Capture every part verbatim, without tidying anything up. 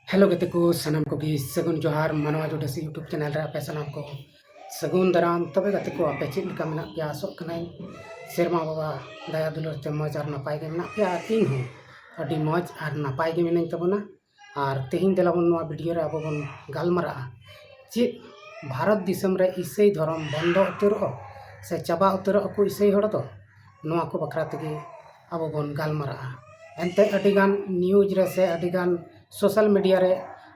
Hello ᱜᱟᱛᱮ ᱠᱚ, ᱥᱟᱱᱟᱢ ᱠᱚᱜᱮ ᱥᱟᱹᱜᱩᱱ ᱡᱚᱦᱟᱨ᱾ ᱢᱟᱱᱣᱟ ᱡᱩᱰᱟᱹᱥᱤ YouTube ᱪᱮᱱᱮᱞ ᱨᱮ ᱟᱯᱮ ᱥᱟᱱᱟᱢ ᱠᱚ ᱥᱟᱹᱜᱩᱱ ᱫᱟᱨᱟᱢ᱾ ᱛᱚᱵᱮ ᱜᱟᱛᱮ ᱠᱚ, ᱟᱯᱮ ᱪᱮᱫ ᱞᱮᱠᱟ ᱢᱮᱱᱟᱜ ᱯᱮᱭᱟ? ᱟᱥᱚᱜ ᱠᱟᱹᱱᱟᱹᱧ ᱥᱮᱨᱢᱟ ᱵᱟᱵᱟ ᱫᱟᱭᱟ ᱫᱩᱞᱟᱹᱲ ᱛᱮ ᱢᱚᱡᱽ ᱟᱨ ᱱᱟᱯᱟᱭ ᱜᱮ ᱢᱮᱱᱟᱜ ᱯᱮᱭᱟ, ᱟᱨ ᱤᱧ ᱦᱚᱸ ᱟᱹᱰᱤ ᱢᱚᱡᱽ ᱟᱨ ᱱᱟᱯᱟᱭ ᱜᱮ ᱢᱤᱱᱟᱹᱧ ᱛᱟᱵᱚᱱᱟ᱾ ᱟᱨ ᱛᱮᱦᱮᱧ ᱫᱮᱞᱟ ᱵᱚᱱ ᱱᱚᱣᱟ ᱵᱷᱤᱰᱤᱭᱳ ᱨᱮ ᱟᱵᱚ ᱵᱚᱱ ᱜᱟᱞᱢᱟᱨᱟᱜᱼᱟ, ᱪᱮᱫ ᱵᱷᱟᱨᱚᱛ ᱫᱤᱥᱚᱢ ᱨᱮ ᱤᱥᱟᱹᱭ ᱫᱷᱚᱨᱚᱢ ᱵᱚᱱᱫᱚ ᱩᱛᱟᱹᱨᱚᱜᱼᱟ ᱥᱮ ᱪᱟᱵᱟ ᱩᱛᱟᱹᱨᱚᱜᱼᱟ ᱠᱚ ᱤᱥᱟᱹᱭ ᱦᱚᱲ ᱫᱚ, ᱱᱚᱣᱟ ᱠᱚ ᱵᱟᱠᱷᱨᱟ ᱛᱮᱜᱮ ᱟᱵᱚ ᱵᱚᱱ ᱜᱟᱞᱢᱟᱨᱟᱜᱼᱟ᱾ ᱮᱱᱛᱮ ᱟᱹᱰᱤᱜᱟᱱ ᱱᱤᱭᱩᱡᱽ ᱨᱮ ᱥᱮ ᱟᱹᱰᱤᱜᱟᱱ ᱥᱳᱥᱟᱞ ᱢᱤᱰᱤᱭᱟ ᱨᱮ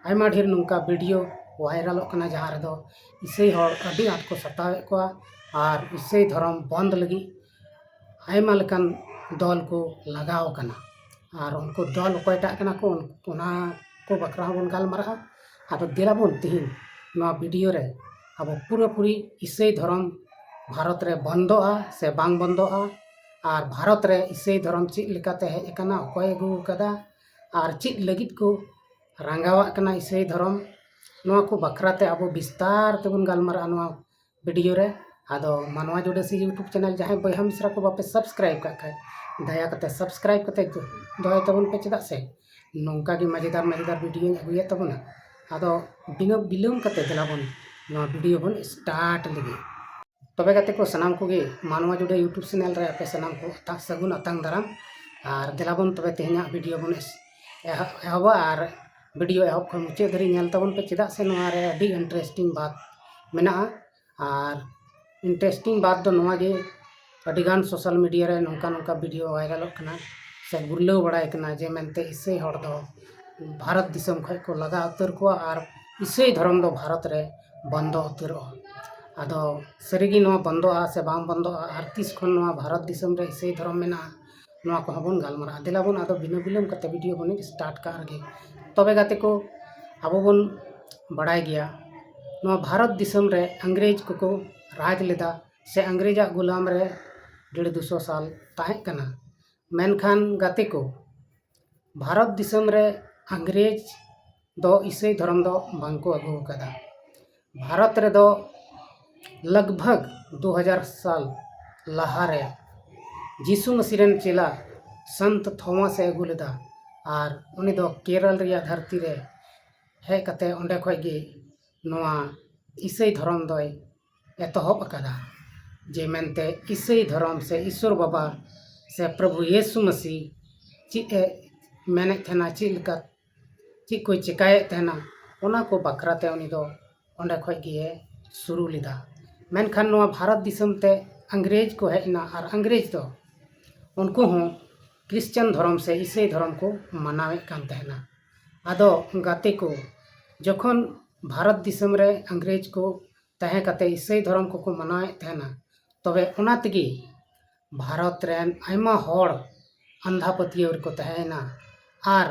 ᱟᱭᱢᱟ ᱰᱷᱮᱨ ᱱᱚᱝᱠᱟ ᱵᱷᱤᱰᱤᱭᱳ ᱵᱷᱟᱭᱨᱟᱞᱚᱜ ᱠᱟᱱᱟ, ᱡᱟᱦᱟᱸ ᱨᱮᱫᱚ ᱤᱥᱟᱹᱭ ᱦᱚᱲ ᱟᱹᱰᱤ ᱟᱸᱴ ᱠᱚ ᱥᱟᱛᱟᱣᱮᱫ ᱠᱚᱣᱟ ᱟᱨ ᱤᱥᱟᱹᱭ ᱫᱷᱚᱨᱚᱢ ᱵᱚᱱᱫ ᱞᱟᱹᱜᱤᱫ ᱟᱭᱢᱟ ᱞᱮᱠᱟᱱ ᱫᱚᱞ ᱠᱚ ᱞᱟᱜᱟᱣ ᱟᱠᱟᱱᱟ᱾ ᱟᱨ ᱩᱱᱠᱩ ᱫᱚᱞ ᱚᱠᱚᱭᱴᱟᱜ ᱠᱟᱱᱟ ᱠᱚ, ᱚᱱᱟ ᱠᱚ ᱵᱟᱠᱷᱨᱟ ᱦᱚᱸᱵᱚᱱ ᱜᱟᱞᱢᱟᱨᱟᱜᱼᱟ᱾ ᱟᱫᱚ ᱫᱮᱞᱟ ᱵᱚᱱ ᱛᱮᱦᱮᱧ ᱱᱚᱣᱟ ᱵᱷᱤᱰᱤᱭᱳ ᱨᱮ ᱟᱵᱚ ᱯᱩᱨᱟᱹᱯᱩᱨᱤ ᱤᱥᱟᱹᱭ ᱫᱷᱚᱨᱚᱢ ᱵᱷᱟᱨᱚᱛ ᱨᱮ ᱵᱚᱱᱫᱚᱜᱼᱟ ᱥᱮ ᱵᱟᱝ ᱵᱚᱱᱫᱚᱜᱼᱟ, ᱟᱨ ᱵᱷᱟᱨᱚᱛ ᱨᱮ ᱤᱥᱟᱹᱭ ᱫᱷᱚᱨᱚᱢ ᱪᱮᱫ ᱞᱮᱠᱟᱛᱮ ᱦᱮᱡ ᱟᱠᱟᱱᱟ, ᱚᱠᱚᱭ ᱟᱹᱜᱩ ᱟᱠᱟᱫᱟ, ᱟᱨ ᱪᱮᱫ ᱞᱟᱹᱜᱤᱫ ᱠᱚ ᱨᱟᱸᱜᱟᱣᱟᱜ ᱠᱟᱱᱟ ᱤᱥᱟᱹᱭ ᱫᱷᱚᱨᱚᱢ, ᱱᱚᱣᱟ ᱠᱚ ᱵᱟᱠᱷᱨᱟ ᱛᱮ ᱟᱵᱚ ᱵᱤᱥᱛᱟᱨ ᱛᱮᱵᱚᱱ ᱜᱟᱞᱢᱟᱨᱟᱜᱼᱟ ᱱᱚᱣᱟ ᱵᱷᱤᱰᱤᱭᱳ ᱨᱮ᱾ ᱟᱫᱚ ᱢᱟᱱᱣᱟ ᱡᱩᱰᱟᱹᱥᱤ YouTube ᱪᱮᱱᱮᱞ ᱡᱟᱦᱟᱸᱭ ᱵᱚᱭᱦᱟ ᱢᱤᱥᱨᱟ ᱠᱚ ᱵᱟᱯᱮ ᱥᱟᱵᱥᱠᱨᱟᱭᱤᱵ ᱠᱟᱜ ᱠᱷᱟᱡ, ᱫᱟᱭᱟ ᱠᱟᱛᱮ ᱥᱟᱵᱥᱠᱨᱟᱭᱤᱵ ᱠᱟᱛᱮ ᱫᱚᱦᱚᱭ ᱛᱟᱵᱚᱱ ᱯᱮ, ᱪᱮᱫᱟᱜ ᱥᱮ ᱱᱚᱝᱠᱟ ᱜᱮ ᱢᱟᱡᱮᱫᱟᱨ ᱢᱟᱡᱮᱫᱟᱨ ᱵᱷᱤᱰᱤᱭᱳᱧ ᱟᱹᱜᱩᱭᱮᱫ ᱛᱟᱵᱚᱱᱟ᱾ ᱟᱫᱚ ᱵᱤᱱᱟᱹ ᱵᱤᱞᱚᱢ ᱠᱟᱛᱮ ᱫᱮᱞᱟ ᱵᱚᱱ ᱱᱚᱣᱟ ᱵᱷᱤᱰᱤᱭᱳ ᱵᱚᱱ ᱥᱴᱟᱨᱴ ᱞᱮᱜᱮ᱾ ᱛᱚᱵᱮ ᱜᱟᱛᱮ ᱠᱚ, ᱥᱟᱱᱟᱢ ᱠᱚᱜᱮ ᱢᱟᱱᱣᱟ ᱡᱩᱰᱟᱹ YouTube ᱪᱮᱱᱮᱞ ᱨᱮ ᱟᱯᱮ ᱥᱟᱱᱟᱢ ᱠᱚ ᱟᱛᱟᱝ, ᱥᱟᱹᱜᱩᱱ ᱟᱛᱟᱝ ᱫᱟᱨᱟᱢ᱾ ᱟᱨ ᱫᱮᱞᱟ ᱵᱚᱱ ᱛᱚᱵᱮ ᱛᱮᱦᱮᱧᱟᱜ ᱵᱷᱤᱰᱤᱭᱳ ᱵᱚᱱ ᱮᱥ-, ᱮᱦᱚ-, ᱮᱦᱚᱵᱟ᱾ ᱟᱨ ᱵᱷᱤᱰᱤᱭᱳ ᱮᱦᱚᱵ ᱠᱷᱚᱱ ᱢᱩᱪᱟᱹᱫ ᱫᱷᱟᱹᱨᱤᱡ ᱧᱮᱞ ᱛᱟᱵᱚᱱ ᱯᱮ, ᱪᱮᱫᱟᱜ ᱥᱮ ᱱᱚᱣᱟ ᱨᱮ ᱟᱹᱰᱤ ᱤᱱᱴᱟᱨᱮᱥᱴᱤᱝ ᱵᱟᱛ ᱢᱮᱱᱟᱜᱼᱟ᱾ ᱟᱨ ᱤᱱᱴᱟᱨᱮᱥᱴᱤᱝ ᱵᱟᱛ ᱫᱚ ᱱᱚᱣᱟ ᱜᱮ, ᱟᱹᱰᱤᱜᱟᱱ ᱥᱳᱥᱟᱞ ᱢᱤᱰᱤᱭᱟ ᱨᱮ ᱱᱚᱝᱠᱟ ᱱᱚᱝᱠᱟ ᱵᱷᱤᱰᱤᱭᱳ ᱵᱷᱟᱭᱨᱟᱞᱚᱜ ᱠᱟᱱᱟ ᱥᱮ ᱜᱩᱨᱞᱟᱹᱣ ᱵᱟᱲᱟᱭ ᱠᱟᱱᱟ ᱡᱮ ᱢᱮᱱᱛᱮ ᱤᱥᱟᱹᱭ ᱦᱚᱲ ᱫᱚ ᱵᱷᱟᱨᱚᱛ ᱫᱤᱥᱚᱢ ᱠᱷᱚᱱ ᱠᱚ ᱞᱟᱜᱟ ᱩᱛᱟᱹᱨ ᱠᱚᱣᱟ ᱟᱨ ᱤᱥᱟᱹᱭ ᱫᱷᱚᱨᱚᱢ ᱫᱚ ᱵᱷᱟᱨᱚᱛ ᱨᱮ ᱵᱚᱱᱫᱚ ᱩᱛᱟᱹᱨᱚᱜᱼᱟ᱾ ᱟᱫᱚ ᱥᱟᱹᱨᱤᱜᱮ ᱱᱚᱣᱟ ᱵᱚᱱᱫᱚᱜᱼᱟ ᱥᱮ ᱵᱟᱝ ᱵᱚᱱᱫᱚᱜᱼᱟ, ᱟᱨ ᱛᱤᱥ ᱠᱷᱚᱱ ᱱᱚᱣᱟ ᱵᱷᱟᱨᱚᱛ ᱫᱤᱥᱚᱢ ᱨᱮ ᱤᱥᱟᱹᱭ ᱫᱷᱚᱨᱚᱢ ᱢᱮᱱᱟᱜᱼᱟ, ᱱᱚᱣᱟ ᱠᱚᱦᱚᱸ ᱵᱚᱱ ᱜᱟᱞᱢᱟᱨᱟᱜᱼᱟ᱾ ᱫᱮᱞᱟ ᱵᱚᱱ ᱟᱫᱚ ᱵᱤᱱᱟᱹ ᱵᱤᱞᱚᱢ ᱠᱟᱛᱮ ᱵᱷᱤᱰᱤᱭᱳ ᱵᱚᱱ ᱥᱴᱟᱨᱴ ᱠᱟᱜ ᱨᱮᱜᱮ᱾ ᱛᱚᱵᱮ ᱜᱟᱛᱮ ᱠᱚ, ᱟᱵᱚ ᱵᱚᱱ ᱵᱟᱲᱟᱭ ᱜᱮᱭᱟ, ᱱᱚᱣᱟ ᱵᱷᱟᱨᱚᱛ ᱫᱤᱥᱚᱢ ᱨᱮ ᱤᱝᱨᱮᱡᱽ ᱠᱚᱠᱚ ᱨᱟᱡᱽ ᱞᱮᱫᱟ ᱥᱮ ᱤᱝᱨᱮᱡᱽ ᱟᱜ ᱜᱩᱞᱟᱢ ᱨᱮ ᱰᱮᱲ ᱫᱩᱥᱚ ᱥᱟᱞ ᱛᱟᱦᱮᱸ ᱠᱟᱱᱟ᱾ ᱢᱮᱱᱠᱷᱟᱱ ᱜᱟᱛᱮ ᱠᱚ, ᱵᱷᱟᱨᱚᱛ ᱫᱤᱥᱚᱢ ᱨᱮ ᱤᱝᱨᱮᱡᱽ ᱫᱚ ᱤᱥᱟᱹᱭ ᱫᱷᱚᱨᱚᱢ ᱫᱚ ᱵᱟᱝ ᱠᱚ ᱟᱹᱜᱩ ᱟᱠᱟᱫᱟ᱾ ᱵᱷᱟᱨᱚᱛ ᱨᱮᱫᱚ ᱞᱟᱜᱽ ᱵᱷᱟᱜᱽ ᱫᱩ ᱦᱟᱡᱟᱨ ᱥᱟᱞ ᱞᱟᱦᱟ ᱨᱮ ᱡᱤᱥᱩ ᱢᱟᱹᱥᱤ ᱨᱮᱱ ᱪᱮᱞᱟ ᱥᱟᱱᱛ ᱛᱷᱚᱢᱟᱥ ᱮ ᱟᱹᱜᱩ ᱞᱮᱫᱟ, ᱟᱨ ᱩᱱᱤ ᱫᱚ ᱠᱮᱨᱚᱞ ᱨᱮᱭᱟᱜ ᱫᱷᱟᱹᱨᱛᱤ ᱨᱮ ᱦᱮᱡ ᱠᱟᱛᱮ ᱚᱸᱰᱮ ᱠᱷᱚᱡ ᱜᱮ ᱱᱚᱣᱟ ᱤᱥᱟᱹᱭ ᱫᱷᱚᱨᱚᱢ ᱫᱚᱭ ᱮᱛᱚᱦᱚᱵ ᱟᱠᱟᱫᱟ᱾ ᱡᱮ ᱢᱮᱱᱛᱮ ᱤᱥᱟᱹᱭ ᱫᱷᱚᱨᱚᱢ ᱥᱮ ᱤᱥᱚᱨ ᱵᱟᱵᱟ ᱥᱮ ᱯᱨᱚᱵᱷᱩ ᱭᱤᱥᱩ ᱢᱟᱹᱥᱤ ᱪᱮᱫ ᱮ ᱢᱮᱱᱮᱫ ᱛᱟᱦᱮᱱᱟ, ᱪᱮᱫ ᱞᱮᱠᱟ, ᱪᱮᱫ ᱠᱚᱭ ᱪᱮᱠᱟᱭᱮᱫ ᱛᱟᱦᱮᱱᱟ, ᱚᱱᱟ ᱠᱚ ᱵᱟᱠᱷᱨᱟ ᱛᱮ ᱩᱱᱤ ᱫᱚ ᱚᱸᱰᱮ ᱠᱷᱚᱡ ᱜᱮ ᱥᱩᱨᱩ ᱞᱮᱫᱟ᱾ ᱢᱮᱱᱠᱷᱟᱱ ᱱᱚᱣᱟ ᱵᱷᱟᱨᱚᱛ ᱫᱤᱥᱚᱢ ᱛᱮ ᱤᱝᱨᱮᱡᱽ ᱠᱚ ᱦᱮᱡ ᱮᱱᱟ, ᱟᱨ ᱤᱝᱨᱮᱡᱽ ᱫᱚ ᱩᱱᱠᱩ ᱦᱚᱸ ᱠᱨᱤᱥᱪᱟᱱ ᱫᱷᱚᱨᱚᱢ ᱥᱮ ᱤᱥᱟᱹᱭ ᱫᱷᱚᱨᱚᱢ ᱠᱚ ᱢᱟᱱᱟᱣᱮᱫ ᱠᱟᱱ ᱛᱟᱦᱮᱱᱟ᱾ ᱟᱫᱚ ᱜᱟᱛᱮ ᱠᱚ, ᱡᱚᱠᱷᱚᱱ ᱵᱷᱟᱨᱚᱛ ᱫᱤᱥᱚᱢ ᱨᱮ ᱤᱝᱨᱮᱡᱽ ᱠᱚ ᱛᱟᱦᱮᱸ ᱠᱟᱛᱮ ᱤᱥᱟᱹᱭ ᱫᱷᱚᱨᱚᱢ ᱠᱚᱠᱚ ᱢᱟᱱᱟᱣᱮᱫ ᱛᱟᱦᱮᱱᱟ, ᱛᱚᱵᱮ ᱚᱱᱟ ᱛᱮᱜᱮ ᱵᱷᱟᱨᱚᱛ ᱨᱮᱱ ᱟᱭᱢᱟ ᱦᱚᱲ ᱟᱸᱫᱷᱟ ᱯᱟᱹᱛᱭᱟᱹᱣ ᱨᱮᱠᱚ ᱛᱟᱦᱮᱸᱭᱮᱱᱟ, ᱟᱨ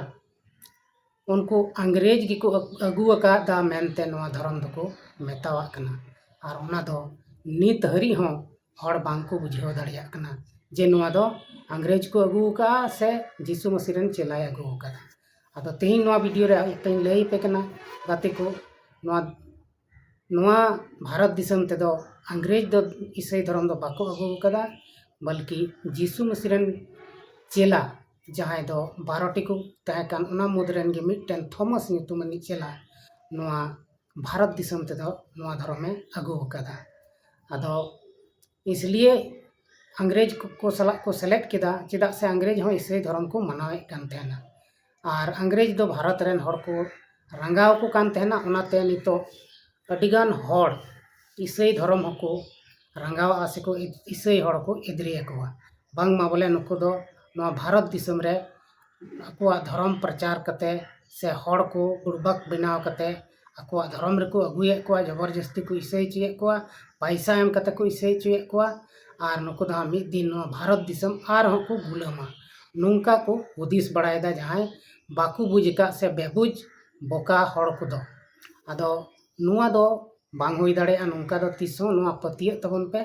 ᱩᱱᱠᱩ ᱤᱝᱨᱮᱡᱽ ᱜᱮᱠᱚ ᱟᱹᱜᱩ ᱟᱠᱟᱫᱟ ᱢᱮᱱᱛᱮ ᱱᱚᱣᱟ ᱫᱷᱚᱨᱚᱢ ᱫᱚᱠᱚ ᱢᱮᱛᱟᱣᱟᱜ ᱠᱟᱱᱟ᱾ ᱟᱨ ᱚᱱᱟ ᱫᱚ ᱱᱤᱛ ᱦᱟᱹᱨᱤᱡ ᱦᱚᱸ ᱦᱚᱲ ᱵᱟᱝ ᱠᱚ ᱵᱩᱡᱷᱟᱹᱣ ᱫᱟᱲᱮᱭᱟᱜ ᱠᱟᱱᱟ ᱡᱮ ᱱᱚᱣᱟ ᱫᱚ ᱤᱝᱨᱮᱡᱽ ᱠᱚ ᱟᱹᱜᱩ ᱟᱠᱟᱫᱼᱟ ᱥᱮ ᱡᱤᱥᱩ ᱢᱟᱹᱥᱤ ᱨᱮᱱ ᱪᱮᱞᱟᱭ ᱟᱹᱜᱩ ᱟᱠᱟᱫᱟ᱾ ᱟᱫᱚ ᱛᱮᱦᱮᱧ ᱱᱚᱣᱟ ᱵᱷᱤᱰᱤᱭᱳ ᱨᱮ ᱤᱧ ᱞᱟᱹᱭ ᱟᱯᱮ ᱠᱟᱱᱟ ᱜᱟᱛᱮ ᱠᱚ, ᱱᱚᱣᱟ ᱱᱚᱣᱟ ᱵᱷᱟᱨᱚᱛ ᱫᱤᱥᱚᱢ ᱛᱮᱫᱚ ᱤᱝᱨᱮᱡᱽ ᱫᱚ ᱤᱥᱟᱹᱭ ᱫᱷᱚᱨᱚᱢ ᱫᱚ ᱵᱟᱠᱚ ᱟᱹᱜᱩ ᱟᱠᱟᱫᱟ, ᱵᱚᱞᱠᱤ ᱡᱤᱥᱩ ᱢᱟᱹᱥᱤ ᱨᱮᱱ ᱪᱮᱞᱟ ᱡᱟᱦᱟᱸᱭ ᱫᱚ ᱵᱟᱨᱚ ᱴᱤ ᱠᱚ ᱛᱟᱦᱮᱸ ᱠᱟᱱ, ᱚᱱᱟ ᱢᱩᱫᱽ ᱨᱮᱱ ᱜᱮ ᱢᱤᱫᱴᱮᱱ ᱛᱷᱚᱢᱟᱥ ᱧᱩᱛᱩᱢᱟᱱᱤᱡ ᱪᱮᱞᱟ ᱱᱚᱣᱟ ᱵᱷᱟᱨᱚᱛ ᱫᱤᱥᱚᱢ ᱛᱮᱫᱚ ᱱᱚᱣᱟ ᱫᱷᱚᱨᱚᱢᱮ ᱟᱹᱜᱩ ᱟᱠᱟᱫᱟ᱾ ᱟᱫᱚ ᱤᱥᱞᱤᱭᱮ ᱤᱝᱨᱮᱡᱽ ᱠᱚ ᱥᱟᱞᱟᱜ ᱠᱚ ᱥᱮᱞᱮᱫ ᱠᱮᱫᱟ, ᱪᱮᱫᱟᱜ ᱥᱮ ᱤᱝᱨᱮᱡᱽ ᱦᱚᱸ ᱤᱥᱟᱹᱭ ᱫᱷᱚᱨᱚᱢ ᱠᱚ ᱢᱟᱱᱟᱣᱮᱫ ᱠᱟᱱ ᱛᱟᱦᱮᱱᱟ᱾ ᱟᱨ ᱤᱝᱨᱮᱡᱽ ᱫᱚ ᱵᱷᱟᱨᱚᱛ ᱨᱮᱱ ᱦᱚᱲ ᱠᱚ ᱨᱟᱸᱜᱟᱣ ᱠᱚ ᱠᱟᱱ ᱛᱟᱦᱮᱱᱟ, ᱚᱱᱟᱛᱮ ᱱᱤᱛᱚᱜ ᱟᱹᱰᱤᱜᱟᱱ ᱦᱚᱲ ᱤᱥᱟᱹᱭ ᱫᱷᱚᱨᱚᱢ ᱦᱚᱸᱠᱚ ᱨᱟᱸᱜᱟᱣᱟᱜᱼᱟ ᱥᱮᱠᱚ ᱤᱥᱟᱹᱭ ᱦᱚᱲ ᱠᱚ ᱮᱫᱽᱨᱮ ᱟᱠᱚᱣᱟ᱾ ᱵᱟᱝᱢᱟ ᱵᱚᱞᱮ ᱱᱩᱠᱩ ᱫᱚ ᱱᱚᱣᱟ ᱵᱷᱟᱨᱚᱛ ᱫᱤᱥᱚᱢ ᱨᱮ ᱟᱠᱚᱣᱟᱜ ᱫᱷᱚᱨᱚᱢ ᱯᱨᱚᱪᱟᱨ ᱠᱟᱛᱮ ᱥᱮ ᱦᱚᱲ ᱠᱚ ᱵᱩᱲᱵᱟᱠ ᱵᱮᱱᱟᱣ ᱠᱟᱛᱮ ᱟᱠᱚᱣᱟᱜ ᱫᱷᱚᱨᱚᱢ ᱨᱮᱠᱚ ᱟᱹᱜᱩᱭᱮᱫ ᱠᱚᱣᱟ, ᱡᱚᱵᱚᱨᱡᱚᱥᱛᱤ ᱠᱚ ᱤᱥᱟᱹᱭ ᱦᱚᱪᱚᱭᱮᱫ ᱠᱚᱣᱟ, ᱯᱟᱭᱥᱟ ᱮᱢ ᱠᱟᱛᱮ ᱠᱚ ᱤᱥᱟᱹᱭ ᱦᱚᱪᱚᱭᱮᱫ ᱠᱚᱣᱟ᱾ ᱟᱨ ᱱᱩᱠᱩ ᱫᱚ ᱦᱟᱸᱜ ᱢᱤᱫ ᱫᱤᱱ ᱱᱚᱣᱟ ᱵᱷᱟᱨᱚᱛ ᱫᱤᱥᱚᱢ ᱟᱨᱦᱚᱸ ᱠᱚ ᱜᱩᱞᱟᱹᱢᱟ, ᱱᱚᱝᱠᱟ ᱠᱚ ᱦᱩᱫᱤᱥ ᱵᱟᱲᱟᱭᱮᱫᱟ ᱡᱟᱦᱟᱸᱭ ᱵᱟᱠᱚ ᱵᱩᱡᱽ ᱟᱠᱟᱫ ᱥᱮ ᱵᱮᱵᱩᱡᱽ ᱵᱚᱠᱟ ᱦᱚᱲ ᱠᱚᱫᱚ᱾ ᱟᱫᱚ ᱱᱚᱣᱟ ᱫᱚ ᱵᱟᱝ ᱦᱩᱭ ᱫᱟᱲᱮᱭᱟᱜᱼᱟ, ᱱᱚᱝᱠᱟ ᱫᱚ ᱛᱤᱥ ᱦᱚᱸ᱾ ᱱᱚᱣᱟ ᱯᱟᱹᱛᱭᱟᱹᱜ ᱛᱟᱵᱚᱱ ᱯᱮ᱾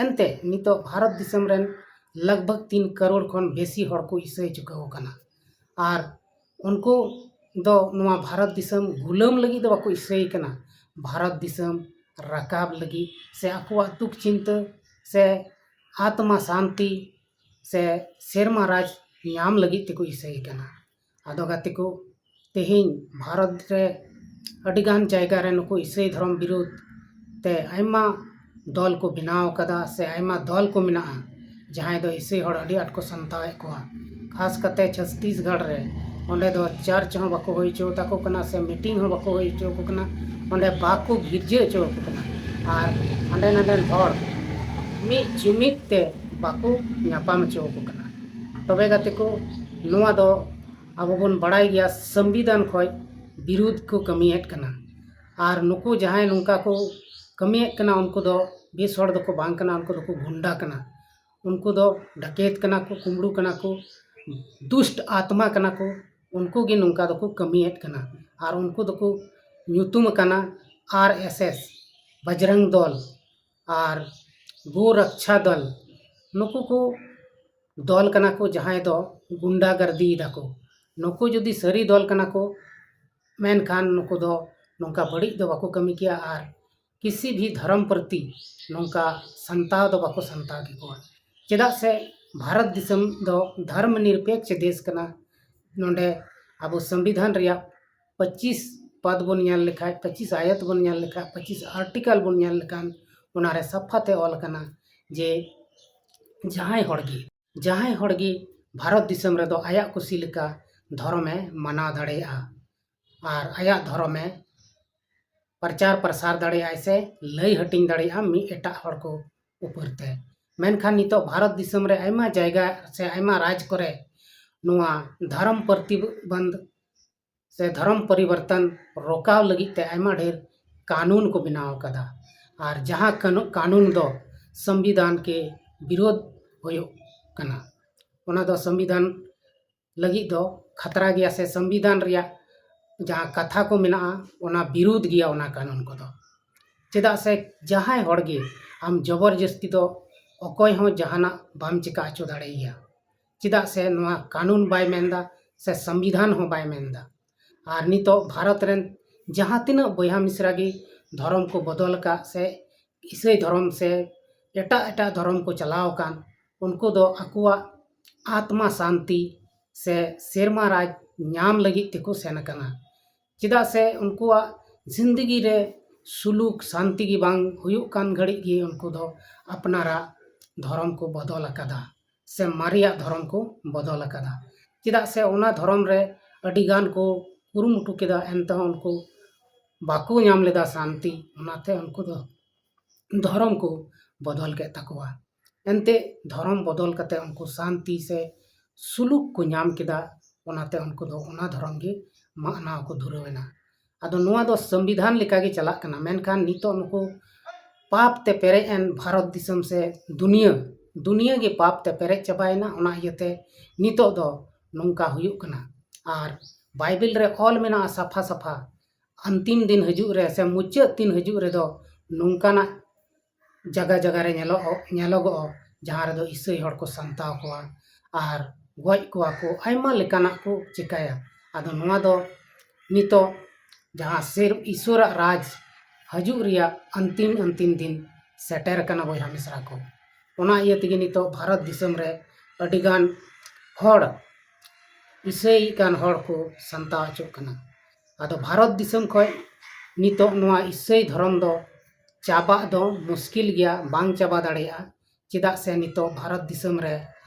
ᱮᱱᱛᱮ ᱱᱤᱛᱚᱜ ᱵᱷᱟᱨᱚᱛ ᱫᱤᱥᱚᱢ ᱨᱮᱱ ᱞᱟᱜᱽ ᱵᱷᱟᱜᱽ ᱛᱤᱱ ᱠᱟᱨᱳᱲ ᱠᱷᱚᱱ ᱵᱮᱥᱤ ᱦᱚᱲ ᱠᱚ ᱤᱥᱟᱹᱭ ᱪᱩᱠᱟᱹᱣ ᱟᱠᱟᱱᱟ᱾ ᱟᱨ ᱩᱱᱠᱩ ᱫᱚ ᱱᱚᱣᱟ ᱵᱷᱟᱨᱚᱛ ᱫᱤᱥᱚᱢ ᱜᱩᱞᱟᱹᱢ ᱞᱟᱹᱜᱤᱫ ᱫᱚ ᱵᱟᱠᱚ ᱤᱥᱟᱹᱭ ᱠᱟᱱᱟ, ᱵᱷᱟᱨᱚᱛ ᱫᱤᱥᱚᱢ ᱨᱟᱠᱟᱵ ᱞᱟᱹᱜᱤᱫ ᱥᱮ ᱟᱠᱚᱣᱟᱜ ᱫᱩᱠ ᱪᱤᱱᱛᱟᱹ ᱥᱮ ᱟᱛᱢᱟ ᱥᱟᱱᱛᱤ ᱥᱮ ᱥᱮᱨᱢᱟ ᱨᱟᱡᱽ ᱧᱟᱢ ᱞᱟᱹᱜᱤᱫ ᱛᱮᱠᱚ ᱤᱥᱟᱹᱭ ᱠᱟᱱᱟ᱾ ᱟᱫᱚ ᱜᱟᱛᱮ ᱠᱚ, ᱛᱮᱦᱮᱧ ᱵᱷᱟᱨᱚᱛ ᱨᱮ ᱟᱹᱰᱤᱜᱟᱱ ᱡᱟᱭᱜᱟ ᱨᱮ ᱱᱩᱠᱩ ᱤᱥᱟᱹᱭ ᱫᱷᱚᱨᱚᱢ ᱵᱤᱨᱩᱫᱷ ᱛᱮ ᱟᱭᱢᱟ ᱫᱚᱞ ᱠᱚ ᱵᱮᱱᱟᱣ ᱟᱠᱟᱫᱟ ᱥᱮ ᱟᱭᱢᱟ ᱫᱚᱞ ᱠᱚ ᱢᱮᱱᱟᱜᱼᱟ, ᱡᱟᱦᱟᱸᱭ ᱫᱚ ᱤᱥᱟᱹᱭ ᱦᱚᱲ ᱟᱹᱰᱤ ᱟᱸᱴ ᱠᱚ ᱥᱟᱱᱛᱟᱣᱮᱫ ᱠᱚᱣᱟ᱾ ᱠᱷᱟᱥ ᱠᱟᱛᱮ ᱪᱷᱚᱛᱛᱤᱥᱜᱚᱲ ᱨᱮ, ᱚᱸᱰᱮ ᱫᱚ ᱪᱟᱨᱪ ᱦᱚᱸ ᱵᱟᱠᱚ ᱦᱩᱭ ᱦᱚᱪᱚ ᱛᱟᱠᱚ ᱠᱟᱱᱟ ᱥᱮ ᱢᱤᱴᱤᱝ ᱦᱚᱸ ᱵᱟᱠᱚ ᱦᱩᱭ ᱦᱚᱪᱚ ᱟᱠᱚ ᱠᱟᱱᱟ, ᱚᱸᱰᱮ ᱵᱟᱠᱚ ᱜᱤᱨᱡᱟᱹ ᱦᱚᱪᱚ ᱟᱠᱚ ᱠᱟᱱᱟ᱾ ᱟᱨ ᱦᱟᱸᱰᱮ ᱱᱟᱰᱮᱱ ᱦᱚᱲ ᱢᱤᱫ ᱡᱩᱢᱤᱫ ᱛᱮ ᱵᱟᱠᱚ ᱧᱟᱯᱟᱢ ᱦᱚᱪᱚ ᱟᱠᱚ ᱠᱟᱱᱟ᱾ ᱛᱚᱵᱮ ᱜᱟᱛᱮ ᱠᱚ, ᱱᱚᱣᱟ ᱫᱚ ᱟᱵᱚ ᱵᱚᱱ ᱵᱟᱲᱟᱭ ᱜᱮᱭᱟ, ᱥᱚᱝᱵᱤᱫᱷᱟᱱ ᱠᱷᱚᱱ ᱵᱤᱨᱩᱫᱷ ᱠᱚ ᱠᱟᱹᱢᱤᱭᱮᱫ ᱠᱟᱱᱟ᱾ ᱟᱨ ᱱᱩᱠᱩ ᱡᱟᱦᱟᱸᱭ ᱱᱚᱝᱠᱟ ᱠᱚ ᱠᱟᱹᱢᱤᱭᱮᱫ ᱠᱟᱱᱟ, ᱩᱱᱠᱩ ᱫᱚ ᱵᱮᱥ ᱦᱚᱲ ᱫᱚᱠᱚ ᱵᱟᱝ ᱠᱟᱱᱟ, ᱩᱱᱠᱩ ᱫᱚᱠᱚ ᱜᱩᱱᱰᱟ ᱠᱟᱱᱟ, ᱩᱱᱠᱩ ᱫᱚ ᱰᱟᱠᱮᱛ ᱠᱟᱱᱟ ᱠᱚ, ᱠᱩᱢᱵᱽᱲᱩ ᱠᱟᱱᱟ ᱠᱚ, ᱫᱩᱥᱴ ᱟᱛᱢᱟ ᱠᱟᱱᱟ ᱠᱚ᱾ ᱩᱱᱠᱩ ᱜᱮ ᱱᱚᱝᱠᱟ ᱫᱚᱠᱚ ᱠᱟᱹᱢᱤᱭᱮᱫ ᱠᱟᱱᱟ᱾ ᱟᱨ ᱩᱱᱠᱩ ᱫᱚᱠᱚ ᱧᱩᱛᱩᱢ ᱟᱠᱟᱱᱟ ᱟᱨ ᱮᱥ ᱮᱥ, ᱵᱟᱡᱽᱨᱟᱝ ᱫᱚᱞ ᱟᱨ ᱜᱳ ᱨᱚᱠᱪᱷᱟ ᱫᱚᱞ᱾ ᱱᱩᱠᱩ ᱠᱚ ᱫᱚᱞ ᱠᱟᱱᱟ ᱠᱚ ᱡᱟᱦᱟᱸᱭ ᱫᱚ ᱜᱩᱱᱰᱟ ᱜᱟᱨᱫᱤ ᱫᱟᱠᱚ᱾ ᱱᱩᱠᱩ ᱡᱩᱫᱤ ᱥᱟᱹᱨᱤ ᱫᱚᱞ ᱠᱟᱱᱟ ᱠᱚ, ᱢᱮᱱᱠᱷᱟᱱ ᱱᱩᱠᱩ ᱫᱚ ᱱᱚᱝᱠᱟ ᱵᱟᱹᱲᱤᱡ ᱫᱚ ᱵᱟᱠᱚ ᱠᱟᱹᱢᱤ ᱠᱮᱭᱟ ᱟᱨ ᱠᱤᱥᱤ ᱵᱷᱤ ᱫᱷᱚᱨᱚᱢ ᱯᱨᱚᱛᱤ ᱱᱚᱝᱠᱟ ᱥᱟᱱᱛᱟᱣ ᱫᱚ ᱵᱟᱠᱚ ᱥᱟᱱᱛᱟᱣ ᱠᱮᱠᱚᱣᱟ᱾ ᱪᱮᱫᱟᱜ ᱥᱮ ᱵᱷᱟᱨᱚᱛ ᱫᱤᱥᱚᱢ ᱫᱚ ᱫᱷᱚᱨᱢ ᱱᱤᱨᱯᱮᱠᱥ ᱫᱮᱥ ᱠᱟᱱᱟ᱾ ᱱᱚᱰᱮ ᱟᱵᱚ ᱥᱚᱝᱵᱤᱫᱷᱟᱱ ᱨᱮᱭᱟᱜ ᱯᱚᱸᱪᱤᱥ ᱯᱟᱫ ᱵᱚᱱ ᱧᱮᱞ ᱞᱮᱠᱷᱟᱡ, ᱯᱚᱸᱪᱤᱥ ᱟᱭᱟᱛ ᱵᱚᱱ ᱧᱮᱞ ᱞᱮᱠᱷᱟᱡ, ᱯᱚᱸᱪᱤᱥ ᱟᱨᱴᱤᱠᱟᱞ ᱵᱚᱱ ᱧᱮᱞ ᱞᱮᱠᱷᱟᱱ, ᱚᱱᱟᱨᱮ ᱥᱟᱯᱷᱟ ᱛᱮ ᱚᱞ ᱟᱠᱟᱱᱟ ᱡᱮ ᱡᱟᱦᱟᱸᱭ ᱦᱚᱲ ᱜᱮ, ᱡᱟᱦᱟᱸᱭ ᱦᱚᱲ ᱜᱮ ᱵᱷᱟᱨᱚᱛ ᱫᱤᱥᱚᱢ ᱨᱮᱫᱚ ᱟᱭᱟᱜ ᱠᱩᱥᱤ ᱞᱮᱠᱟ ᱫᱷᱚᱨᱚᱢᱮ ᱢᱟᱱᱟᱣ ᱫᱟᱲᱮᱭᱟᱜᱼᱟ ᱟᱨ ᱟᱭᱟᱜ ᱫᱷᱚᱨᱚᱢᱮ ᱯᱨᱚᱪᱟᱨ ᱯᱨᱚᱥᱟᱨ ᱫᱟᱲᱮᱭᱟᱜᱼᱟᱭ ᱥᱮ ᱞᱟᱹᱭ ᱦᱟᱹᱴᱤᱧ ᱫᱟᱲᱮᱭᱟᱜᱼᱟ ᱢᱤᱫ ᱮᱴᱟᱜ ᱦᱚᱲ ᱠᱚ ᱩᱯᱚᱨ ᱛᱮ᱾ ᱢᱮᱱᱠᱷᱟᱱ ᱱᱤᱛᱚᱜ ᱵᱷᱟᱨᱚᱛ ᱫᱤᱥᱚᱢ ᱨᱮ ᱟᱭᱢᱟ ᱡᱟᱭᱜᱟ ᱥᱮ ᱟᱭᱢᱟ ᱨᱟᱡᱽ ᱠᱚᱨᱮ ᱱᱚᱣᱟ ᱫᱷᱚᱨᱚᱢ ᱯᱨᱚᱛᱤᱵᱚᱱᱫᱷ ᱥᱮ ᱫᱷᱚᱨᱚᱢ ᱯᱚᱨᱤᱵᱚᱨᱛᱚᱱ ᱨᱚᱠᱟᱣ ᱞᱟᱹᱜᱤᱫ ᱛᱮ ᱟᱭᱢᱟ ᱰᱷᱮᱨ ᱠᱟᱹᱱᱩᱱ ᱠᱚ ᱵᱮᱱᱟᱣ ᱟᱠᱟᱫᱟ᱾ ᱟᱨ ᱡᱟᱦᱟᱸ ᱠᱟᱹᱱᱩ-, ᱠᱟᱹᱱᱩᱱ ᱫᱚ ᱥᱚᱝᱵᱤᱫᱷᱟᱱ ᱠᱮ ᱵᱤᱨᱳᱫᱷ ᱦᱩᱭᱩᱜ ᱠᱟᱱᱟ, ᱚᱱᱟ ᱫᱚ ᱥᱚᱝᱵᱤᱫᱷᱟᱱ ᱞᱟᱹᱜᱤᱫ ᱫᱚ ᱠᱷᱟᱛᱨᱟ ᱜᱮᱭᱟ ᱥᱮ ᱥᱚᱝᱵᱤᱫᱷᱟᱱ ᱨᱮᱭᱟᱜ ᱡᱟᱦᱟᱸ ᱠᱟᱛᱷᱟ ᱠᱚ ᱢᱮᱱᱟᱜᱼᱟ, ᱚᱱᱟ ᱵᱤᱨᱩᱫᱷ ᱜᱮᱭᱟ ᱚᱱᱟ ᱠᱟᱹᱱᱩᱱ ᱠᱚᱫᱚ᱾ ᱪᱮᱫᱟᱜ ᱥᱮ ᱡᱟᱦᱟᱸᱭ ᱦᱚᱲ ᱜᱮ ᱟᱢ ᱡᱚᱵᱚᱨ ᱡᱚᱥᱛᱤ ᱫᱚ ᱚᱠᱚᱭ ᱦᱚᱸ ᱡᱟᱦᱟᱱᱟᱜ ᱵᱟᱢ ᱪᱮᱠᱟ ᱦᱚᱪᱚ ᱫᱟᱲᱮᱭᱟᱭᱟ᱾ ᱪᱮᱫᱟᱜ ᱥᱮ ᱱᱚᱣᱟ ᱠᱟᱹᱱᱩᱱ ᱵᱟᱭ ᱢᱮᱱᱫᱟ ᱥᱮ ᱥᱚᱝᱵᱤᱫᱷᱟᱱ ᱦᱚᱸ ᱵᱟᱭ ᱢᱮᱱᱫᱟ᱾ ᱟᱨ ᱱᱤᱛᱚᱜ ᱵᱷᱟᱨᱚᱛ ᱨᱮᱱ ᱡᱟᱦᱟᱸ ᱛᱤᱱᱟᱹᱜ ᱵᱚᱭᱦᱟ ᱢᱤᱥᱨᱟ ᱜᱮ ᱫᱷᱚᱨᱚᱢ ᱠᱚ ᱵᱚᱫᱚᱞ ᱟᱠᱟᱫ ᱥᱮ ᱤᱥᱟᱹᱭ ᱫᱷᱚᱨᱚᱢ ᱥᱮ ᱮᱴᱟᱜ ᱮᱴᱟᱜ ᱫᱷᱚᱨᱚᱢ ᱠᱚ ᱪᱟᱞᱟᱣ ᱟᱠᱟᱱ, ᱩᱱᱠᱩ ᱫᱚ ᱟᱠᱚᱣᱟᱜ ᱟᱛᱢᱟ ᱥᱟᱱᱛᱤ ᱥᱮ ᱥᱮᱨᱢᱟ ᱨᱟᱡᱽ ᱧᱟᱢ ᱞᱟᱹᱜᱤᱫ ᱛᱮᱠᱚ ᱥᱮᱱ ᱟᱠᱟᱱᱟ᱾ ᱪᱮᱫᱟᱜ ᱥᱮ ᱩᱱᱠᱩᱣᱟᱜ ᱡᱤᱱᱫᱮᱜᱤ ᱨᱮ ᱥᱩᱞᱩᱠ ᱥᱟᱱᱛᱤ ᱜᱮ ᱵᱟᱝ ᱦᱩᱭᱩᱜ ᱠᱟᱱ ᱜᱷᱟᱹᱲᱤᱡ ᱜᱮ ᱩᱱᱠᱩ ᱫᱚ ᱟᱯᱱᱟᱨᱟᱜ ᱫᱷᱚᱨᱚᱢ ᱠᱚ ᱵᱚᱫᱚᱞ ᱟᱠᱟᱫᱟ ᱥᱮ ᱢᱟᱨᱮᱭᱟᱜ ᱫᱷᱚᱨᱚᱢ ᱠᱚ ᱵᱚᱫᱚᱞ ᱟᱠᱟᱫᱟ᱾ ᱪᱮᱫᱟᱜ ᱥᱮ ᱚᱱᱟ ᱫᱷᱚᱨᱚᱢ ᱨᱮ ᱟᱹᱰᱤ ᱜᱟᱱ ᱠᱚ ᱠᱩᱨᱩᱢᱩᱴᱩ ᱠᱮᱫᱟ, ᱮᱱᱛᱮᱦᱚᱸ ᱩᱱᱠᱩ ᱵᱟᱠᱚ ᱧᱟᱢ ᱞᱮᱫᱟ ᱥᱟᱱᱛᱤ, ᱚᱱᱟᱛᱮ ᱩᱱᱠᱩ ᱫᱚ ᱫᱷᱚᱨᱚᱢ ᱠᱚ ᱵᱚᱫᱚᱞ ᱠᱮᱫ ᱛᱟᱠᱚᱣᱟ᱾ ᱮᱱᱛᱮ ᱫᱷᱚᱨᱚᱢ ᱵᱚᱫᱚᱞ ᱠᱟᱛᱮ ᱩᱱᱠᱩ ᱥᱟᱱᱛᱤ ᱥᱮ ᱥᱩᱞᱩᱠ ᱠᱚ ᱧᱟᱢ ᱠᱮᱫᱟ, ᱚᱱᱟᱛᱮ ᱩᱱᱠᱩ ᱫᱚ ᱚᱱᱟ ᱫᱷᱚᱨᱚᱢ ᱜᱮ ᱢᱟᱱᱟᱣ ᱠᱚ ᱫᱷᱩᱨᱟᱹᱣ ᱮᱱᱟ᱾ ᱟᱫᱚ ᱱᱚᱣᱟ ᱫᱚ ᱥᱚᱝᱵᱤᱫᱷᱟᱱ ᱞᱮᱠᱟᱜᱮ ᱪᱟᱞᱟᱜ ᱠᱟᱱᱟ, ᱢᱮᱱᱠᱷᱟᱱ ᱱᱤᱛᱚᱜ ᱱᱩᱠᱩ ᱯᱟᱯ ᱛᱮ ᱯᱮᱨᱮᱡ ᱮᱱ ᱵᱷᱟᱨᱚᱛ ᱫᱤᱥᱚᱢ ᱥᱮ ᱫᱩᱱᱤᱭᱟᱹ, ᱫᱩᱱᱤᱭᱟᱹ ᱜᱮ ᱯᱟᱯ ᱛᱮ ᱯᱮᱨᱮᱡ ᱪᱟᱵᱟᱭᱮᱱᱟ᱾ ᱚᱱᱟ ᱤᱭᱟᱹᱛᱮ ᱱᱤᱛᱚᱜ ᱫᱚ ᱱᱚᱝᱠᱟ ᱦᱩᱭᱩᱜ ᱠᱟᱱᱟ᱾ ᱟᱨ ᱵᱟᱭᱵᱮᱞ ᱨᱮ ᱚᱞ ᱢᱮᱱᱟᱜᱼᱟ ᱥᱟᱯᱷᱟ ᱥᱟᱯᱷᱟ, ᱟᱱᱛᱤᱢ ᱫᱤᱱ ᱦᱤᱡᱩᱜ ᱨᱮ ᱥᱮ ᱢᱩᱪᱟᱹᱫ ᱫᱤᱱ ᱦᱤᱡᱩᱜ ᱨᱮᱫᱚ ᱱᱚᱝᱠᱟᱱᱟᱜ ᱡᱟᱭᱜᱟ ᱡᱟᱭᱜᱟ ᱨᱮ ᱧᱮᱞᱚᱜ, ᱧᱮᱞᱚᱜᱚᱜᱼᱟ, ᱡᱟᱦᱟᱸ ᱨᱮᱫᱚ ᱤᱥᱟᱹᱭ ᱦᱚᱲ ᱠᱚ ᱥᱟᱱᱛᱟᱣ ᱠᱚᱣᱟ ᱟᱨ ᱜᱚᱡ ᱠᱚᱣᱟ ᱠᱚ, ᱟᱭᱢᱟ ᱞᱮᱠᱟᱱᱟᱜ ᱠᱚ ᱪᱤᱠᱟᱹᱭᱟ᱾ ᱟᱫᱚ ᱱᱚᱣᱟ ᱫᱚ ᱱᱤᱛᱚᱜ ᱡᱟᱦᱟᱸ ᱥᱮᱨ ᱤᱥᱚᱨᱟᱜ ᱨᱟᱡᱽ ᱦᱤᱡᱩᱜ ᱨᱮᱭᱟᱜ ᱟᱱᱛᱤᱢ ᱟᱱᱛᱤᱢ ᱫᱤᱱ ᱥᱮᱴᱮᱨ ᱟᱠᱟᱱᱟ ᱵᱚᱭᱦᱟ ᱢᱤᱥᱨᱟ ᱠᱚ᱾ ᱚᱱᱟ ᱤᱭᱟᱹ ᱛᱮᱜᱮ ᱱᱤᱛᱚᱜ ᱵᱷᱟᱨᱚᱛ ᱫᱤᱥᱚᱢ ᱨᱮ ᱟᱹᱰᱤᱜᱟᱱ ᱦᱚᱲ, ᱤᱥᱟᱹᱭ ᱠᱟᱱ ᱦᱚᱲ ᱠᱚ ᱥᱟᱱᱛᱟᱣ ᱦᱚᱪᱚᱜ ᱠᱟᱱᱟ᱾ ᱟᱫᱚ ᱵᱷᱟᱨᱚᱛ ᱫᱤᱥᱚᱢ ᱠᱷᱚᱱ ᱱᱤᱛᱚᱜ ᱱᱚᱣᱟ ᱤᱥᱟᱹᱭ ᱫᱷᱚᱨᱚᱢ ᱫᱚ ᱪᱟᱵᱟᱜ ᱫᱚ ᱢᱩᱥᱠᱤᱞ ᱜᱮᱭᱟ, ᱵᱟᱝ ᱪᱟᱵᱟ ᱫᱟᱲᱮᱭᱟᱜᱼᱟ᱾ ᱪᱮᱫᱟᱜ ᱥᱮ ᱱᱤᱛᱚᱜ ᱵᱷᱟᱨᱚᱛ ᱫᱤᱥᱚᱢ ᱨᱮ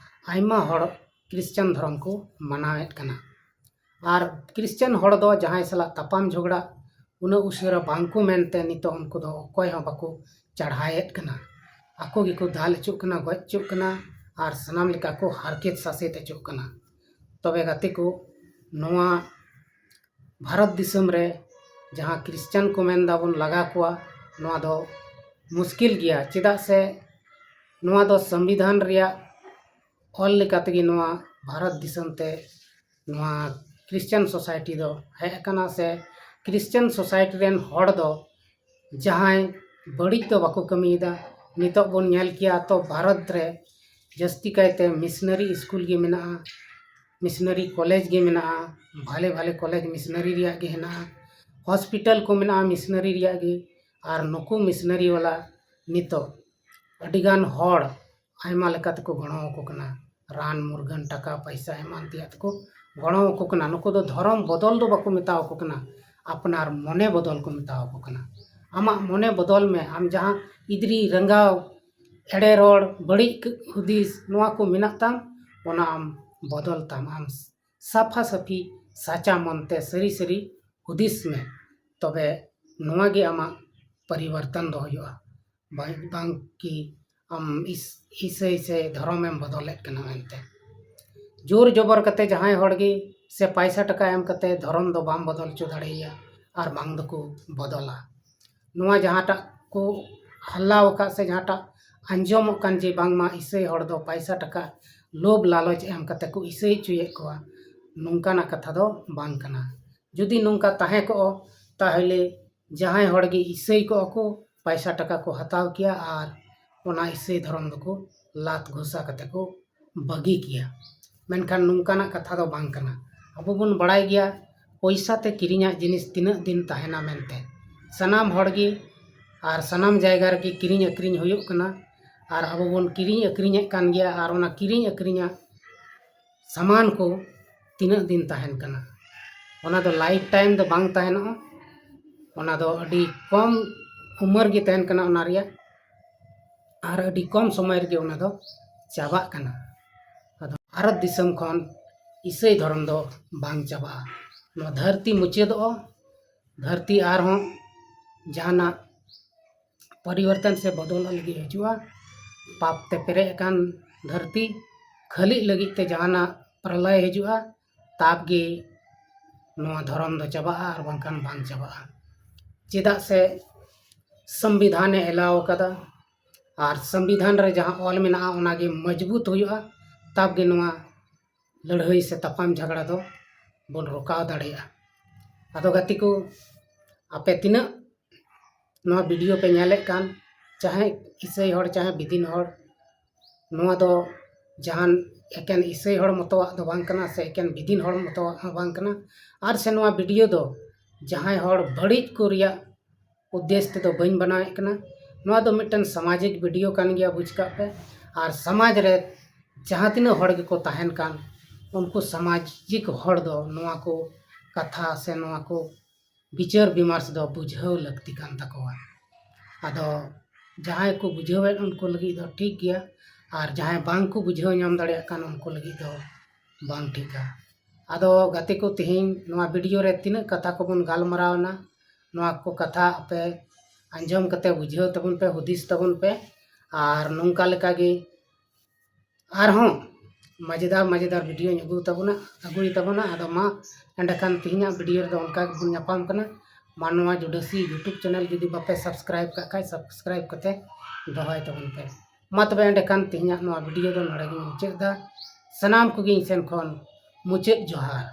ᱟᱭᱢᱟ ᱦᱚᱲ ᱠᱨᱤᱥᱪᱟᱱ ᱫᱷᱚᱨᱚᱢ ᱠᱚ ᱢᱟᱱᱟᱣᱮᱫ ᱠᱟᱱᱟ᱾ ᱟᱨ ᱠᱨᱤᱥᱪᱟᱱ ᱦᱚᱲ ᱫᱚ ᱡᱟᱦᱟᱸᱭ ᱥᱟᱞᱟᱜ ᱛᱟᱯᱟᱢ ᱡᱷᱚᱜᱽᱲᱟ ᱩᱱᱟᱹᱜ ᱩᱥᱟᱹᱨᱟ ᱵᱟᱝ ᱠᱚ ᱢᱮᱱᱛᱮ ᱱᱤᱛᱚᱜ ᱩᱱᱠᱩ ᱫᱚ ᱚᱠᱚᱭ ᱦᱚᱸ ᱵᱟᱠᱚ ᱪᱟᱲᱦᱟᱭᱮᱫ ᱠᱟᱱᱟ᱾ ᱟᱠᱚ ᱜᱮᱠᱚ ᱫᱟᱞ ᱦᱚᱪᱚᱜ ᱠᱟᱱᱟ, ᱜᱚᱡ ᱦᱚᱪᱚᱜ ᱠᱟᱱᱟ ᱟᱨ ᱥᱟᱱᱟᱢ ᱞᱮᱠᱟ ᱠᱚ ᱦᱟᱨᱠᱮᱛ ᱥᱟᱥᱮᱛ ᱦᱚᱪᱚᱜ ᱠᱟᱱᱟ᱾ ᱛᱚᱵᱮ ᱜᱟᱛᱮ ᱠᱚ, ᱱᱚᱣᱟ ᱵᱷᱟᱨᱚᱛ ᱫᱤᱥᱚᱢ ᱨᱮ ᱡᱟᱦᱟᱸ ᱠᱨᱤᱥᱪᱟᱱ ᱠᱚ ᱢᱮᱱ ᱫᱟᱵᱚᱱ ᱞᱟᱜᱟ ᱠᱚᱣᱟ, ᱱᱚᱣᱟ ᱫᱚ ᱢᱩᱥᱠᱤᱞ ᱜᱮᱭᱟ᱾ ᱪᱮᱫᱟᱜ ᱥᱮ ᱱᱚᱣᱟ ᱫᱚ ᱥᱚᱝᱵᱤᱫᱷᱟᱱ ᱨᱮᱭᱟᱜ ᱚᱞ ᱞᱮᱠᱟ ᱛᱮᱜᱮ ᱱᱚᱣᱟ ᱵᱷᱟᱨᱚᱛ ᱫᱤᱥᱚᱢ ᱛᱮ ᱱᱚᱣᱟ ᱠᱨᱤᱥᱪᱟᱱ ᱥᱳᱥᱟᱭᱴᱤ ᱫᱚ ᱦᱮᱡ ᱟᱠᱟᱱᱟ᱾ ᱥᱮ ᱠᱨᱤᱥᱪᱟᱱ ᱥᱳᱥᱟᱭᱴᱤ ᱨᱮᱱ ᱦᱚᱲ ᱫᱚ ᱡᱟᱦᱟᱸᱭ ᱵᱟᱹᱲᱤᱡ ᱫᱚ ᱵᱟᱠᱚ ᱠᱟᱹᱢᱤᱭᱮᱫᱟ᱾ ᱱᱤᱛᱚᱜ ᱵᱚᱱ ᱧᱮᱞ ᱠᱮᱭᱟ ᱛᱚ, ᱵᱷᱟᱨᱚᱛ ᱨᱮ ᱡᱟᱹᱥᱛᱤ ᱠᱟᱭᱛᱮ ᱢᱤᱥᱱᱟᱨᱤ ᱥᱠᱩᱞ ᱜᱮ ᱢᱮᱱᱟᱜᱼᱟ, ᱢᱤᱥᱱᱟᱨᱤ ᱠᱚᱞᱮᱡᱽ ᱜᱮ ᱢᱮᱱᱟᱜᱼᱟ, ᱵᱷᱟᱞᱮ ᱵᱷᱟᱞᱮ ᱠᱚᱞᱮᱡᱽ ᱢᱤᱥᱱᱟᱨᱤ ᱨᱮᱭᱟᱜ ᱜᱮ ᱦᱮᱱᱟᱜᱼᱟ, ᱦᱚᱥᱯᱤᱴᱟᱞ ᱠᱚ ᱢᱮᱱᱟᱜᱼᱟ ᱢᱤᱥᱱᱟᱨᱤ ᱨᱮᱭᱟᱜ ᱜᱮ᱾ ᱟᱨ ᱱᱩᱠᱩ ᱢᱤᱥᱱᱟᱨᱤ ᱣᱟᱞᱟ ᱱᱤᱛᱚᱜ ᱟᱹᱰᱤᱜᱟᱱ ᱦᱚᱲ ᱟᱭᱢᱟ ᱞᱮᱠᱟ ᱛᱮᱠᱚ ᱜᱚᱲᱚ ᱟᱠᱚ ᱠᱟᱱᱟ, ᱨᱟᱱ ᱢᱩᱨᱜᱟᱹᱱ, ᱴᱟᱠᱟ ᱯᱟᱭᱥᱟ ᱮᱢᱟᱱ ᱛᱮᱭᱟᱜ ᱛᱮᱠᱚ ᱜᱚᱲᱚ ᱟᱠᱚ ᱠᱟᱱᱟ᱾ ᱱᱩᱠᱩ ᱫᱚ ᱫᱷᱚᱨᱚᱢ ᱵᱚᱫᱚᱞ ᱫᱚ ᱵᱟᱠᱚ ᱢᱮᱛᱟ ᱟᱠᱚ ᱠᱟᱱᱟ, ᱟᱯᱱᱟᱨ ᱢᱚᱱᱮ ᱵᱚᱫᱚᱞ ᱠᱚ ᱢᱮᱛᱟᱣᱟᱠᱚ ᱠᱟᱱᱟ᱾ ᱟᱢᱟᱜ ᱢᱚᱱᱮ ᱵᱚᱫᱚᱞ ᱢᱮ᱾ ᱟᱢ ᱡᱟᱦᱟᱸ ᱤᱫᱽᱨᱤ, ᱨᱟᱸᱜᱟᱣ, ᱮᱲᱮ ᱨᱚᱲ, ᱵᱟᱹᱲᱤᱡ ᱦᱩᱫᱤᱥ, ᱱᱚᱣᱟ ᱠᱚ ᱢᱮᱱᱟᱜ ᱛᱟᱢ, ᱚᱱᱟ ᱟᱢ ᱵᱚᱫᱚᱞ ᱛᱟᱢ᱾ ᱟᱢ ᱥᱟᱯᱷᱟ ᱥᱟᱹᱯᱷᱤ ᱥᱟᱪᱟ ᱢᱚᱱᱛᱮ ᱥᱟᱹᱨᱤ ᱥᱟᱹᱨᱤ ᱦᱩᱫᱤᱥ ᱢᱮ, ᱛᱚᱵᱮ ᱱᱚᱣᱟ ᱜᱮ ᱟᱢᱟᱜ ᱯᱚᱨᱤᱵᱚᱨᱛᱚᱱ ᱫᱚ ᱦᱩᱭᱩᱜᱼᱟ᱾ ᱵᱟᱝ, ᱵᱟᱝ ᱠᱤ ᱟᱢ ᱤᱥ-, ᱤᱥᱟᱹᱭ ᱥᱮ ᱫᱷᱚᱨᱚᱢᱮᱢ ᱵᱚᱫᱚᱞᱮᱫ ᱠᱟᱱᱟ ᱢᱮᱱᱛᱮ᱾ ᱡᱳᱨ ᱡᱚᱵᱚᱨ ᱠᱟᱛᱮ ᱡᱟᱦᱟᱸᱭ ᱦᱚᱲ ᱜᱮ ᱥᱮ ᱯᱟᱭᱥᱟ ᱴᱟᱠᱟ ᱮᱢ ᱠᱟᱛᱮ ᱫᱷᱚᱨᱚᱢ ᱫᱚ ᱵᱟᱢ ᱵᱚᱫᱚᱞ ᱦᱚᱪᱚ ᱫᱟᱲᱮᱭᱟᱭᱟ, ᱟᱨ ᱵᱟᱝ ᱫᱚᱠᱚ ᱵᱚᱫᱚᱞᱟ᱾ ᱱᱚᱣᱟ ᱡᱟᱦᱟᱸᱴᱟᱜ ᱠᱚ ᱦᱟᱞᱞᱟ ᱟᱠᱟᱫ ᱥᱮ ᱡᱟᱦᱟᱸᱴᱟᱜ ᱟᱸᱡᱚᱢᱚᱜ ᱠᱟᱱ ᱡᱮ ᱵᱟᱝᱢᱟ ᱤᱥᱟᱹᱭ ᱦᱚᱲ ᱫᱚ ᱯᱟᱭᱥᱟ ᱴᱟᱠᱟ ᱞᱳᱵᱷ ᱞᱟᱞᱚᱪ ᱮᱢ ᱠᱟᱛᱮ ᱠᱚ ᱤᱥᱟᱹᱭ ᱦᱚᱪᱚᱭᱮᱫ ᱠᱚᱣᱟ, ᱱᱚᱝᱠᱟᱱᱟᱜ ᱠᱟᱛᱷᱟ ᱫᱚ ᱵᱟᱝ ᱠᱟᱱᱟ᱾ ᱡᱩᱫᱤ ᱱᱚᱝᱠᱟ ᱛᱟᱦᱮᱸ ᱠᱚᱜᱼᱟ, ᱛᱟᱦᱚᱞᱮ ᱡᱟᱦᱟᱸᱭ ᱦᱚᱲ ᱜᱮ ᱤᱥᱟᱹᱭ ᱠᱚᱜᱼᱟ ᱠᱚ, ᱯᱟᱭᱥᱟ ᱴᱟᱠᱟ ᱠᱚ ᱦᱟᱛᱟᱣ ᱠᱮᱭᱟ ᱟᱨ ᱚᱱᱟ ᱤᱥᱟᱹᱭ ᱫᱷᱚᱨᱚᱢ ᱫᱚᱠᱚ ᱞᱟᱛ ᱜᱷᱚᱥᱟ ᱠᱟᱛᱮ ᱠᱚ ᱵᱟᱹᱜᱤ ᱠᱮᱭᱟ᱾ ᱢᱮᱱᱠᱷᱟᱱ ᱱᱚᱝᱠᱟᱱᱟᱜ ᱠᱟᱛᱷᱟ ᱫᱚ ᱵᱟᱝ ᱠᱟᱱᱟ᱾ ᱟᱵᱚ ᱵᱚᱱ ᱵᱟᱲᱟᱭ ᱜᱮᱭᱟ, ᱯᱚᱭᱥᱟ ᱛᱮ ᱠᱤᱨᱤᱧᱟᱜ ᱡᱤᱱᱤᱥ ᱛᱤᱱᱟᱹᱜ ᱫᱤᱱ ᱛᱟᱦᱮᱱᱟ ᱢᱮᱱᱛᱮ᱾ ᱥᱟᱱᱟᱢ ᱦᱚᱲ ᱜᱮ ᱟᱨ ᱥᱟᱱᱟᱢ ᱡᱟᱭᱜᱟ ᱨᱮᱜᱮ ᱠᱤᱨᱤᱧ ᱟᱹᱠᱷᱨᱤᱧ ᱦᱩᱭᱩᱜ ᱠᱟᱱᱟ, ᱟᱨ ᱟᱵᱚ ᱵᱚᱱ ᱠᱤᱨᱤᱧ ᱟᱹᱠᱷᱨᱤᱧᱮᱫ ᱠᱟᱱ ᱜᱮᱭᱟ, ᱟᱨ ᱚᱱᱟ ᱠᱤᱨᱤᱧ ᱟᱹᱠᱷᱨᱤᱧᱟᱜ ᱥᱟᱢᱟᱱ ᱠᱚ ᱛᱤᱱᱟᱹᱜ ᱫᱤᱱ ᱛᱟᱦᱮᱱ ᱠᱟᱱᱟ? ᱚᱱᱟ ᱫᱚ life time ᱫᱚ ᱵᱟᱝ ᱛᱟᱦᱮᱱᱚᱜᱼᱟ᱾ ᱚᱱᱟ ᱫᱚ ᱟᱹᱰᱤ ᱠᱚᱢ ᱩᱢᱮᱨ ᱜᱮ ᱛᱟᱦᱮᱱ ᱠᱟᱱᱟ ᱚᱱᱟ ᱨᱮᱭᱟᱜ, ᱟᱨ ᱟᱹᱰᱤ ᱠᱚᱢ ᱥᱚᱢᱚᱭ ᱨᱮᱜᱮ ᱚᱱᱟ ᱫᱚ ᱪᱟᱵᱟᱜ ᱠᱟᱱᱟ᱾ ᱟᱫᱚ ᱵᱷᱟᱨᱚᱛ ᱫᱤᱥᱚᱢ ᱠᱷᱚᱱ ᱤᱥᱟᱹᱭ ᱫᱷᱚᱨᱚᱢ ᱫᱚ ᱵᱟᱝ ᱪᱟᱵᱟᱜᱼᱟ᱾ ᱱᱚᱣᱟ ᱫᱷᱟᱹᱨᱛᱤ ᱢᱩᱪᱟᱹᱫᱚᱜᱼᱟ, ᱫᱷᱟᱹᱨᱛᱤ ᱟᱨᱦᱚᱸ ᱡᱟᱦᱟᱱᱟᱜ ᱯᱚᱨᱤᱵᱚᱨᱛᱚᱱ ᱥᱮ ᱵᱚᱫᱚᱞᱚᱜ ᱞᱟᱹᱜᱤᱫ ᱦᱤᱡᱩᱜᱼᱟ᱾ ᱯᱟᱯ ᱛᱮ ᱯᱮᱨᱮᱡ ᱟᱠᱟᱱ ᱫᱷᱟᱹᱨᱛᱤ ᱠᱷᱟᱹᱞᱤᱜ ᱞᱟᱹᱜᱤᱫ ᱛᱮ ᱡᱟᱦᱟᱱᱟᱜ ᱯᱨᱚᱞᱚᱭ ᱦᱤᱡᱩᱜᱼᱟ, ᱛᱟᱵ ᱜᱮ ᱱᱚᱣᱟ ᱫᱷᱚᱨᱚᱢ ᱫᱚ ᱪᱟᱵᱟᱜᱼᱟ, ᱟᱨ ᱵᱟᱝᱠᱷᱟᱱ ᱵᱟᱝ ᱪᱟᱵᱟᱜᱼᱟ᱾ ᱪᱮᱫᱟᱜ ᱥᱮ ᱥᱚᱝᱵᱤᱫᱷᱟᱱᱮ ᱮᱞᱟᱣ ᱟᱠᱟᱫᱟ, ᱟᱨ ᱥᱚᱝᱵᱤᱫᱷᱟᱱ ᱨᱮ ᱡᱟᱦᱟᱸ ᱚᱞ ᱢᱮᱱᱟᱜᱼᱟ, ᱚᱱᱟᱜᱮ ᱢᱚᱡᱽᱵᱩᱛ ᱦᱩᱭᱩᱜᱼᱟ, ᱛᱟᱵ ᱜᱮ ᱱᱚᱣᱟ ᱞᱟᱹᱲᱦᱟᱹᱭ ᱥᱮ ᱛᱟᱯᱟᱢ ᱡᱷᱟᱜᱽᱲᱟ ᱫᱚ ᱵᱚᱱ ᱨᱚᱠᱟᱣ ᱫᱟᱲᱮᱭᱟᱜᱼᱟ᱾ ᱟᱫᱚ ᱜᱟᱛᱮ ᱠᱚ, ᱟᱯᱮ ᱛᱤᱱᱟᱹᱜ ᱱᱚᱣᱟ video ᱯᱮ ᱧᱮᱞᱮᱫ ᱠᱟᱱ, ᱪᱟᱦᱮ ᱤᱥᱟᱹᱭ ᱦᱚᱲ, ᱪᱟᱦᱮ ᱵᱤᱫᱤᱱ ᱦᱚᱲ, ᱱᱚᱣᱟ ᱫᱚ ᱡᱟᱦᱟᱱ ᱮᱠᱮᱱ ᱤᱥᱟᱹᱭ ᱦᱚᱲ ᱢᱚᱛᱚᱣᱟᱜ ᱫᱚ ᱵᱟᱝ ᱠᱟᱱᱟ, ᱥᱮ ᱮᱠᱮᱱ ᱵᱤᱫᱤᱱ ᱦᱚᱲ ᱢᱚᱛᱚᱣᱟᱜ ᱦᱚᱸ ᱵᱟᱝ ᱠᱟᱱᱟ᱾ ᱟᱨ ᱥᱮ ᱱᱚᱣᱟ video ᱫᱚ ᱡᱟᱦᱟᱸᱭ ᱦᱚᱲ ᱵᱟᱹᱲᱤᱡ ᱠᱚ ᱨᱮᱭᱟᱜ ᱩᱫᱽᱫᱮᱥ ᱛᱮᱫᱚ ᱵᱟᱹᱧ ᱵᱮᱱᱟᱣᱮᱫ ᱠᱟᱱᱟ᱾ ᱱᱚᱣᱟ ᱫᱚ ᱢᱤᱫᱴᱮᱱ ᱥᱟᱢᱟᱡᱤᱠ video ᱠᱟᱱ ᱜᱮᱭᱟ, ᱵᱩᱡᱽ ᱠᱟᱜ ᱯᱮ᱾ ᱟᱨ ᱥᱚᱢᱟᱡᱽ ᱨᱮ ᱡᱟᱦᱟᱸ ᱛᱤᱱᱟᱹᱜ ᱦᱚᱲ ᱜᱮᱠᱚ ᱛᱟᱦᱮᱱ ᱠᱟᱱ, ᱩᱱᱠᱩ ᱥᱟᱢᱟᱡᱤᱠ ᱦᱚᱲ ᱫᱚ ᱱᱚᱣᱟ ᱠᱚ ᱠᱟᱛᱷᱟ ᱥᱮ ᱱᱚᱣᱟ ᱠᱚ ᱵᱤᱪᱟᱹᱨ ᱵᱤᱢᱟᱨᱥ ᱫᱚ ᱵᱩᱡᱷᱟᱹᱣ ᱞᱟᱹᱠᱛᱤ ᱠᱟᱱ ᱛᱟᱠᱚᱣᱟ᱾ ᱟᱫᱚ ᱡᱟᱦᱟᱸᱭ ᱠᱚ ᱵᱩᱡᱷᱟᱹᱣᱮᱫ ᱩᱱᱠᱩ ᱞᱟᱹᱜᱤᱫ ᱫᱚ ᱴᱷᱤᱠ ᱜᱮᱭᱟ, ᱟᱨ ᱡᱟᱦᱟᱸᱭ ᱵᱟᱝ ᱠᱚ ᱵᱩᱡᱷᱟᱹᱣ ᱧᱟᱢ ᱫᱟᱲᱮᱭᱟᱜ ᱠᱟᱱ ᱩᱱᱠᱩ ᱞᱟᱹᱜᱤᱫ ᱫᱚ ᱵᱟᱝ ᱴᱷᱤᱠᱟ᱾ ᱟᱫᱚ ᱜᱟᱛᱮ ᱠᱚ, ᱛᱮᱦᱮᱧ ᱱᱚᱣᱟ ᱵᱷᱤᱰᱤᱭᱳ ᱨᱮ ᱛᱤᱱᱟᱹᱜ ᱠᱟᱛᱷᱟ ᱠᱚᱵᱚᱱ ᱜᱟᱞᱢᱟᱨᱟᱣ ᱮᱱᱟ, ᱱᱚᱣᱟ ᱠᱚ ᱠᱟᱛᱷᱟ ᱟᱯᱮ ᱟᱸᱡᱚᱢ ᱠᱟᱛᱮ ᱵᱩᱡᱷᱟᱹᱣ ᱛᱟᱵᱚᱱ ᱯᱮ, ᱦᱩᱫᱤᱥ ᱛᱟᱵᱚᱱ ᱯᱮ᱾ ᱟᱨ ᱱᱚᱝᱠᱟ ᱞᱮᱠᱟᱜᱮ ᱟᱨᱦᱚᱸ ᱢᱟᱡᱮᱫᱟᱨ ᱢᱟᱡᱮᱫᱟᱨ ᱵᱷᱤᱰᱤᱭᱳᱧ ᱟᱹᱜᱩ ᱛᱟᱵᱚᱱᱟ, ᱟᱹᱜᱩᱭ ᱛᱟᱵᱚᱱᱟ᱾ ᱟᱫᱚ ᱢᱟ ᱮᱸᱰᱮᱠᱷᱟᱱ ᱛᱮᱦᱮᱧᱟᱜ ᱵᱷᱤᱰᱤᱭᱳ ᱨᱮᱫᱚ ᱚᱱᱠᱟ ᱜᱮᱵᱚᱱ ᱧᱟᱯᱟᱢ ᱠᱟᱱᱟ᱾ ᱢᱟᱱᱣᱟ ᱡᱩᱰᱟᱹᱥᱤ YouTube ᱪᱮᱱᱮᱞ ᱡᱩᱫᱤ ᱵᱟᱯᱮ ᱥᱟᱵᱥᱠᱨᱟᱭᱤᱵ ᱠᱟᱜ ᱠᱷᱟᱡ, ᱥᱟᱵᱥᱠᱨᱟᱭᱤᱵ ᱠᱟᱛᱮ ᱫᱚᱦᱚᱭ ᱛᱟᱵᱚᱱ ᱯᱮ᱾ ᱢᱟ ᱛᱚᱵᱮ ᱮᱸᱰᱮᱠᱷᱟᱱ ᱛᱮᱦᱮᱧᱟᱜ ᱱᱚᱣᱟ ᱵᱷᱤᱰᱤᱭᱳ ᱫᱚ ᱱᱚᱰᱮ ᱜᱤᱧ ᱢᱩᱪᱟᱹᱫ ᱮᱫᱟ᱾ ᱥᱟᱱᱟᱢ ᱠᱚᱜᱮ ᱤᱧ ᱥᱮᱱ ᱠᱷᱚᱱ ᱢᱩᱪᱟᱹᱫ ᱡᱚᱦᱟᱨ᱾